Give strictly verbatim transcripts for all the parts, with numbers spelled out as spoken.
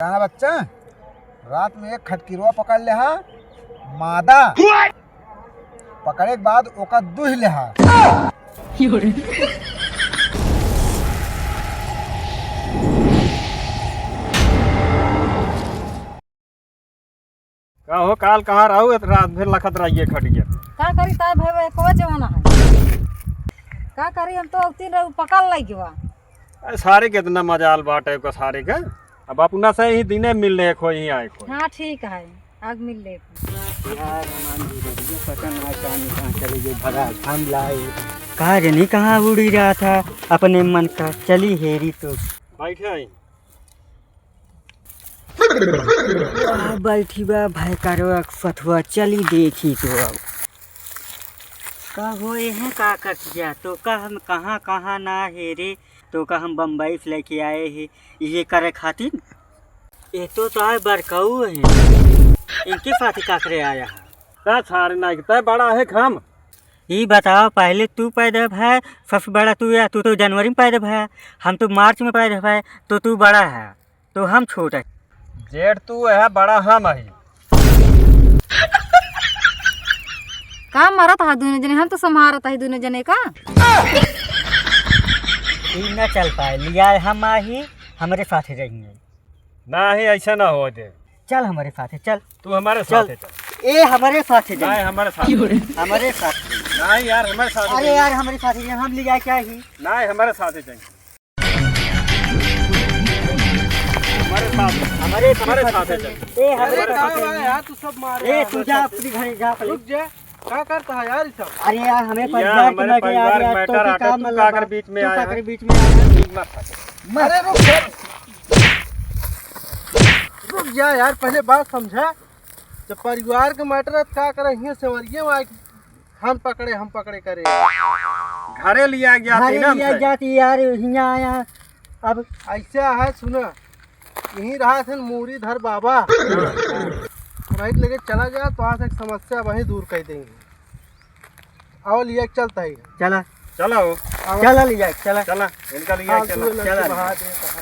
जाना बच्चा, रात में एक खटकिरवा पकड़ लेहा, मादा। पकड़े के बाद ओका दुह लेहा। का हो, काल कहाँ रहू? एत रात भर लखत रहिए खटिया। का करी, तार भाई, भाई, कोई जमाना है। का करी, हम तो अवती रहू, पकड़ लई गवा। अरे, सारे के इतना मजाल बाटे का सारे का। अब अपना से ही दिने मिल ले, खोई ही आए खोई। हाँ, ठीक है, आग मिल ले। यार, हमार जीजा पता ना कहाँ, कहाँ चले गए, भगा हम लाए। कहाँ जनी कहाँ उड़ी रहा था अपने मन का, चली हेरी तो। बैठे आई। आ बैठी बा भाई कारो एक सथुआ, चली देखी तो अब। का हो, एहे का कटिया? तो का हम कहाँ, कहाँ ना हेरे, तो का हम बम्बई से लेके आए ही ये करे खातिर? ये तो, तो आए बड़काऊ है, इनके साथ का करे आया है? का सारे ना, तय बड़ा है हम। ई बताओ, पहले तू पैदा भय, सबसे बड़ा तू या, तू तो जनवरी में पैदा भय, हम तो मार्च में पैदा भय, तो तू बड़ा है, तो हम छोट है। जेठ तू है, बड़ा हम है। का मरत हा दोनों जने, हम तो संभारत है दोनों जने का। ई न चल पाए, लिया हम आही, हमरे साथे जाएंगे। नाही, ऐसा ना हो दे। चल हमरे साथे, चल। तू हमरे चल। साथे चल। ए, हमरे साथे चल। नाही, हमरे साथे। हमरे साथे। नाही यार, हमरे साथे अरे चल। यार, हमरे साथे चल, हम ले जाए क्या ही? नाही, हमरे साथे चल। हमरे साथे। हमरे हमरे साथे साथे चल। चल। ए, हमरे अरे साथे का चल। यार, तू सब मार ए, रहा तू है। जा अपने घरे जा पहले। रुक जा। का करता है यार ई सब? अरे यार, हमें यार, परिवार के हमारे मैटर यार, परिवार यार, मैटर तो आटे, काम तू मतलब काकर बा? बीच में तू आया काकर है? बीच में आया है? ठीक बात है। अरे रुक जा। रुक जा यार, पहले बात समझा। जब परिवार के मैटर है, तो का करे, हियां सेवरिये में आके हम पकड़े, हम पकड़े करे। घरे लिया गया घरे थी ना लिया हमसे। गया थी यार, हियां आया। अब ऐसा है, सुना, यहीं रहा थे मूरी धर बाबा। राइट लेके चला गया, तो आज एक समस्या वहीं दूर कर देंगे। आओ, लिया के चलता है। चला। चला हो। आओ। चला लिया, चला। चला, इनका लिया हाँ, चला। तू लड़की चला। बहा दे, बहा।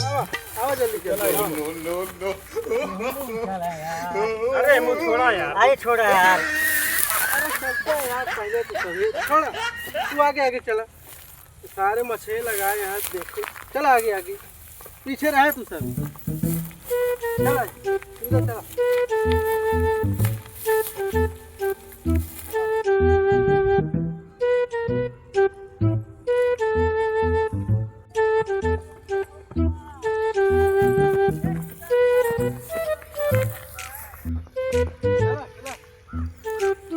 आओ, आओ जल्दी, जल्दी, आओ। अरे, मुंह छोड़ा यार। अरे, छोड़ा यार। अरे, चलता है यार, पहले तो सही। छोड़, तू आगे, आगे चला। सारे मछली लगाए हैं, देखो। चला आगे, आगे। पीछे रहे तू सब। चला, इधर चला।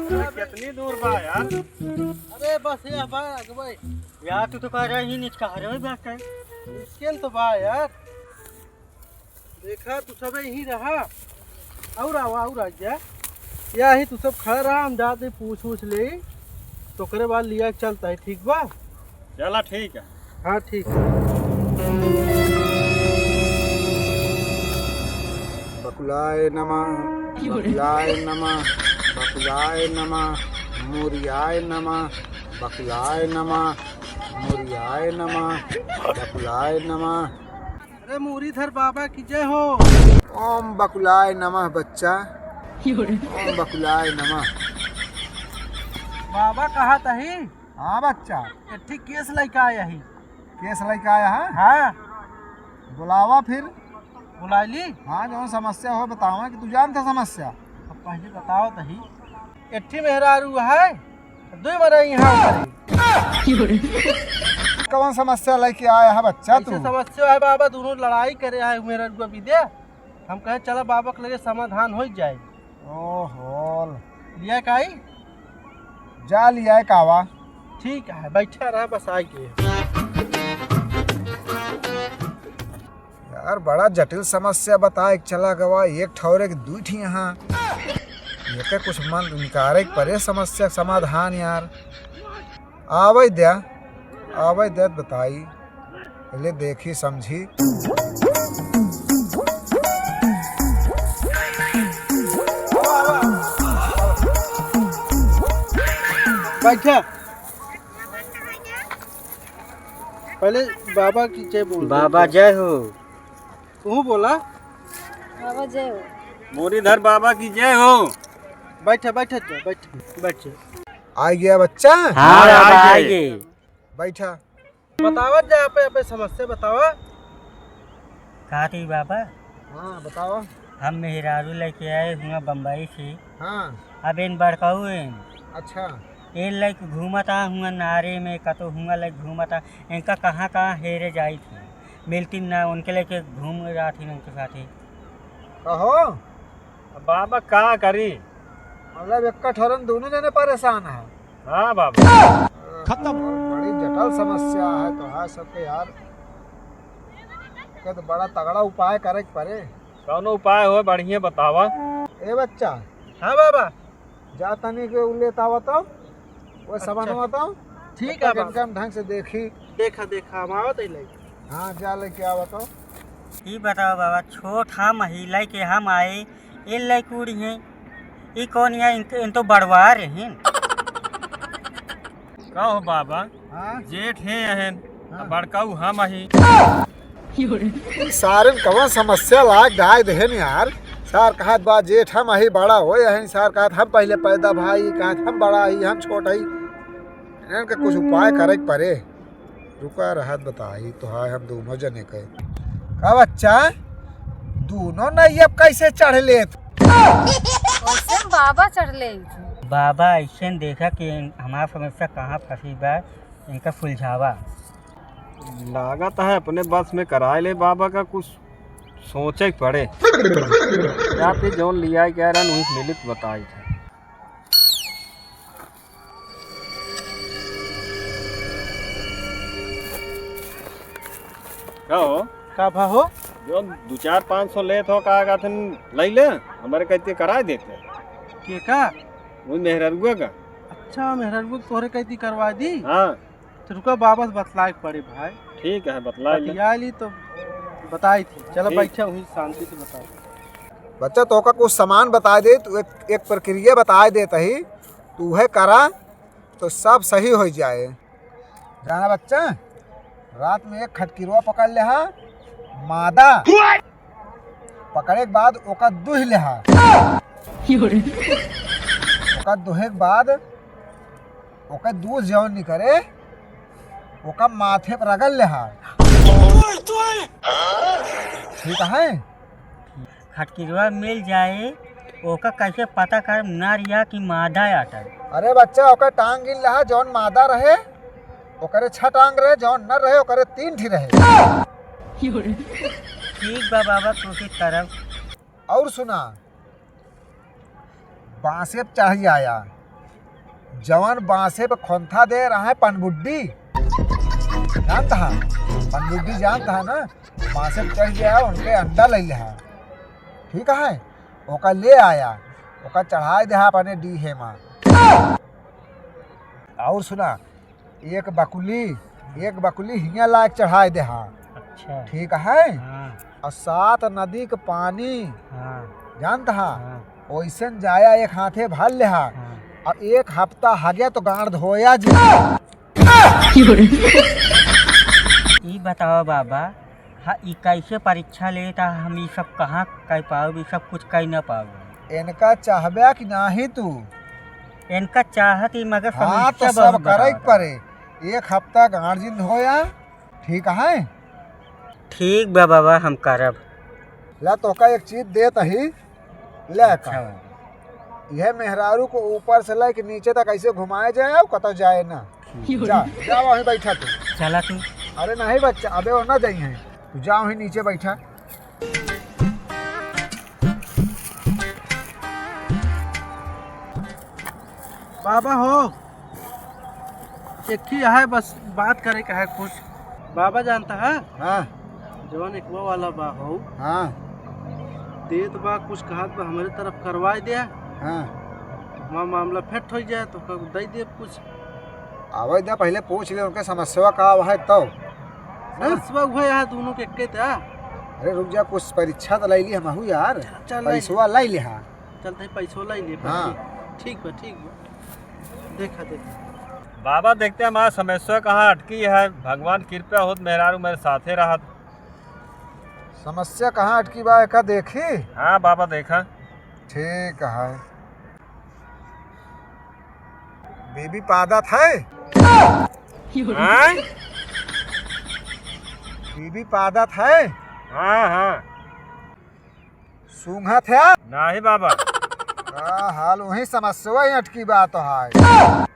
अरे, कितनी दूर बा यार? अरे, बस ये बा, आगे भाई। यार, तू तो कह रहा ही नहीं, कह रहे हो बात कर। इसके तो बा यार। देखा, तू सब यहीं रहा। और आवा, और आ जा। या ही तू सब खड़ा रहा, हम जाते पूछ, पूछ ले। तो ओकरे बाद लिया के चलता है, ठीक बा? चला, ठीक है। हाँ, ठीक है। बकुलाय नमः, बकुलाय नमः, बकुलाय नमः, मोरियाय नमः, बकुलाय नमः, मोरियाय नमः, बकुलाय नमः। अरे मुरलीधर बाबा की जय हो। ओम बकुलाय नमः बच्चा। ओम बकुलाय नमः। बाबा कहा तही? हाँ बच्चा। एक ठी केस लइका आया ही। केस लइका आया है? हाँ। बुलावा फिर। बुलाई ली? हाँ, जौन समस्या हो बतावा कि तू जानता समस्या। अब पहले बताओ तही। एक ठी मेहरारू है, दुई मरे यहाँ। कौन समस्या लेके आया है बच्चा ऐसे तू? समस्या है बाबा, दोनों लड़ाई करे है मेहरारू विद्या। हम कहे चला बाबा के लगे समाधान हो जाए। ओहो। लिया काई? जा लिया कावा। ठीक है, बैठा रहा बस आके। यार, बड़ा जटिल समस्या बताए के चला गवा, एक ठौरे के दुई ठी यहाँ। एके कुछ मन निकारे के परे समस्या के समाधान यार। आवे द्या, आवे द्या त बताई, पहले देखी समझी। बैठा। पहले बाबा की जय बोल दे। बाबा जय हो। तू बोला। बाबा जय हो। मुरलीधर बाबा की जय हो। बैठा, बैठा जा, बैठा, बैठा। आ गया बच्चा? हाँ, हाँ, बाबा, आ आ गए। गए। बैठा। बतावा जा, आपे, आपे समस्या बतावा। का थी बाबा? हाँ, बतावा। हम मेहरारू लेके आए हुआ बम्बई से। हाँ। अब इन बड़काऊ इन। अच्छा। ये लेके घूमता हुआ नारे में, कतो हुआ लेके घूमता। इनका कहाँ कहाँ हेरे जाई थी, मिलती ना, उनके लेके घूम रहा थी उनके साथ ही। कहो। अब बाबा का करी? मतलब एक ठरन दोनों जने परेशान है। हाँ बाबा। खत्म। बड़ी जटिल समस्या है तो है सबके यार। के तो बड़ा तगड़ा उपाय करे के पड़े। कौनो उपाय हो बढ़िया बतावा। ए बच्चा। हाँ बाबा। जा तनी के उ लेत आवा तो, वो अच्छा। सामान हुआ तो। ठीक तब है तक बाबा। इनका हम ढंग से देखी। देखा, देखा, हम आवत ही लेके। हाँ, जा लेके आवा तो। ई बताओ बाबा, छोट हम ही लेके हम आए, ये लेके उड़ी हैं, ई कौन या इन, इन तो बड़वार हैं। का हो बाबा? हाँ? जेठ हैं अहन, हाँ। बड़काऊ हम ही। ई सारन कवन समस्या लाग डाय देहन यार। सार कहत बा जेठ हम ही बड़ा होए हई, सार कहत हम पहिले पैदा भाई, कहत हम बड़ा ही, हम छोट ही। इनके कुछ उपाय करे के पड़े। रुका रहत बताई तो है हम दोनों जने के। का बच्चा, दोनों नहीं अब कैसे चढ़ लेत? ओसे बाबा चढ़ ले। बाबा ऐसे देखा कि हमार समस्या कहाँ फंसी बा, इनका सुलझावा। लागत है अपने बस में कराए ले बाबा का, कुछ सोचे के पड़े। या फिर जौन लिया के आ रहन वही मिलित बताई थे। का हो? का भा हो? जौन दो चार पाँच सौ लेत हो, का कहत हन, लई ले, हमरे कहते कराए देते। के का? वही मेहररुआ का। अच्छा, मेहररुआ के तोहरे कहती करवा दी? हाँ। तो रुका, बाबा से बतलाए के पड़े भाई। ठीक है, बतला ले। बतिया ली तो बताई थी। चलो ठीक। बैठा हुई शांति से बताई। बच्चा, तोका कुछ सामान बताए दे, तू एक, एक प्रक्रिया बताए देत ही, तू उहे करा तो सब सही हो जाए। जाना बच्चा, रात में एक खटकिरवा पकड़ लेहा, मादा। पकड़े के बाद ओका दुह लेहा। ओका दुहे के बाद ओका दूध जौन निकरे, ओका माथे पर रगड़ लेहा। ठीक है? खटकिरवा मिल जाए, ओका कैसे पता कर नर या कि मादा आटा? अरे बच्चा, ओकर टांग गिन लेहा, जौन मादा रहे, ओकरे छह टांग रहे, जौन नर रहे, ओकरे तीन ठी रहे। ठीक बा बाबा, कोशिश करब। और सुना, बांसे पे चढ़ जाया, जवन बांसे पे खोंथा दे रहा है पनबुड्डी, जानता है? पनबुड्डी जानता है ना? बांसे पे चढ़ जाया, उनके अंडा ले लेहा, ठीक है? ओका ले आया, ओका चढ़ाए देहा अपने डीहे मा। और सुना, एक बकुली, एक बकुली हियाँ लायक चढ़ाए देहा। अच्छा। ठीक है? हाँ। और सात नदी के पानी, हाँ। जानत हा? हाँ। ओइसन जाया एक हाथे भर लेहा। हाँ। और एक हफ्ता हगे तो गांड धोया जी। ई बताओ बाबा, हाँ, ई कैसे परीक्षा लेता, हम ई सब कहाँ कर पाओ, ई सब कुछ कर ना पाओ। इनका चाहबे कि नाही तू? इनका चाहत ही, मगर हाँ, तो समस्या सब बहुत करे के बतावत। पड़े। एक हफ्ता गांड जिन धोया, ठीक है? ठीक बा बाबा, हम करब। ला, तोका एक चीज देत ही, ले का। अच्छा। यह मेहरारू को ऊपर से लेके नीचे तक ऐसे घुमाए जाए और कतौ जाए ना। ठीक। जा, जा वहीं बैठा तू। चला तू। अरे नहीं बच्चा, अबे वो ना जाई हैं। तू जा वहीं नीचे बैठा। बाबा हो, एक ही है बस, बात करे का है कुछ। बाबा जानता है? हाँ। जवन एकवा वाला बा हो। हाँ। देत बा, कुछ कहत बा, हमरे तरफ करवाए दे। हाँ। हमार मामला फिट हो जाए तो कर दे दे कुछ। आवे दे, पहले पूछ ले उनके समस्या का है तब। ना? समस्या हुए है दोनों के एके ता। अरे रुक जा, कुछ परीक्षा तो ले ली हमहू यार। चल, ले पैसवा ले ले, हाँ। चलते ही पैसो ले ले हाँ। पहले। ठीक बा, ठीक बा। देखा, देखा। बाबा, देखते हैं हमार समस्या कहाँ अटकी है। भगवान कृपया होत, मेहरारू मेरे साथे रहत। समस्या कहाँ अटकी बा, एका देखी? हाँ बाबा, देखा। ठीक है। बीबी पादत है? हाँ? बीबी पादत है? हाँ, हाँ। सूंघत है? नाही बाबा। का हाल, वही समस्या, वही अटकी बात है।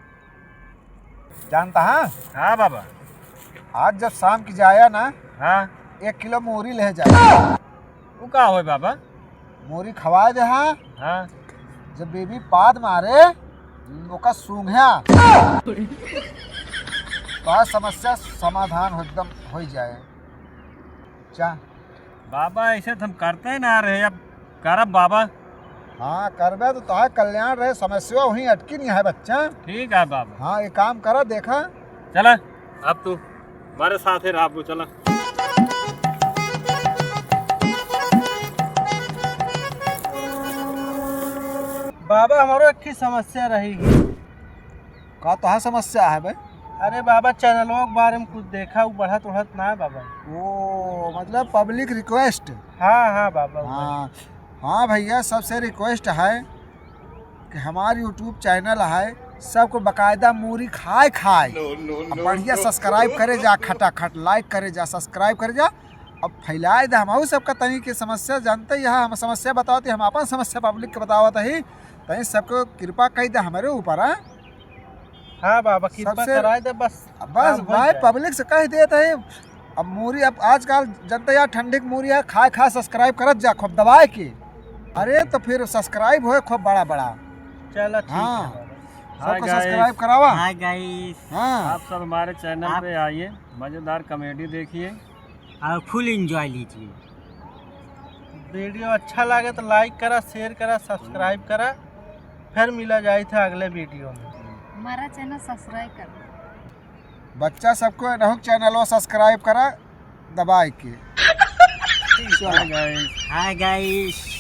जानता है? हाँ बाबा। आज जब शाम की जाया ना, हाँ। एक किलो मूरी ले जाया। वो का होय बाबा? मूरी खवाए दे, हाँ। हाँ। जब बीबी पाद मारे, हम्म। ओका सूंघ्या। तो आज समस्या समाधान हो, एकदम हो जाए। जा। बाबा, ऐसे तो हम करते ही ना रहे, अब करब बाबा। हाँ, करबे तो तोहार कल्याण रहे, समस्या वहीं अटकी नहीं है बच्चा। ठीक है बाबा। हाँ, ये काम करा, देखा। चला, अब तू हमारे साथ ही रहा, चला। बाबा, हमारो एक ही समस्या रही है। का तोहार समस्या है बे? अरे बाबा, चैनलवा के बारे में कुछ देखा, उ बढ़त उढ़त ना है बाबा। ओ, मतलब पब्लिक रिक्वेस्ट। हाँ, हाँ बाबा, उ हाँ, हाँ भैया, सबसे रिक्वेस्ट है कि हमार YouTube चैनल है, सबको बाकायदा मूरी खाए खाए। No, no, अब no, बढ़िया no। सब्सक्राइब करे जा, खटाखट लाइक करे जा, सब्सक्राइब करे जा। अब फैलाए दे हमहू सबका तनी के समस्या, जानते ही है, हम समस्या बतावत ही, हम अपन समस्या पब्लिक के बतावत ही। तनी सबको कृपा कई दे हमरे ऊपर, हाँ? हाँ बाबा, कृपा सबसे कराए दे बस, अब बस काम हो भाई, जाए। पब्लिक से कह देत है, अब मूरी, अब आजकल जनता यार ठंडी के मूरी है, खाए खाए सब्सक्राइब करत जा खूब दबाए के। अरे तो फिर सब्सक्राइब होए खूब बड़ा बड़ा। चलो ठीक हाँ। है बाबा। सबको हाय गाइस। सब्सक्राइब करावा। हाय गाइस। हाँ। आप सब हमारे चैनल आप पे आइए, मज़ेदार कॉमेडी देखिए। और फुल एंजॉय लीजिए। वीडियो अच्छा लगे तो लाइक करा, शेयर करा, सब्सक्राइब करा। फिर मिला जाए थे अगले वीडियो में। हमारा चैनल सब्सक्राइब कर दो। बच्चा सबको एनहु चैनल सब्सक्राइब करा दबाए के। चलो। हाय गाइस। हाय गाइस।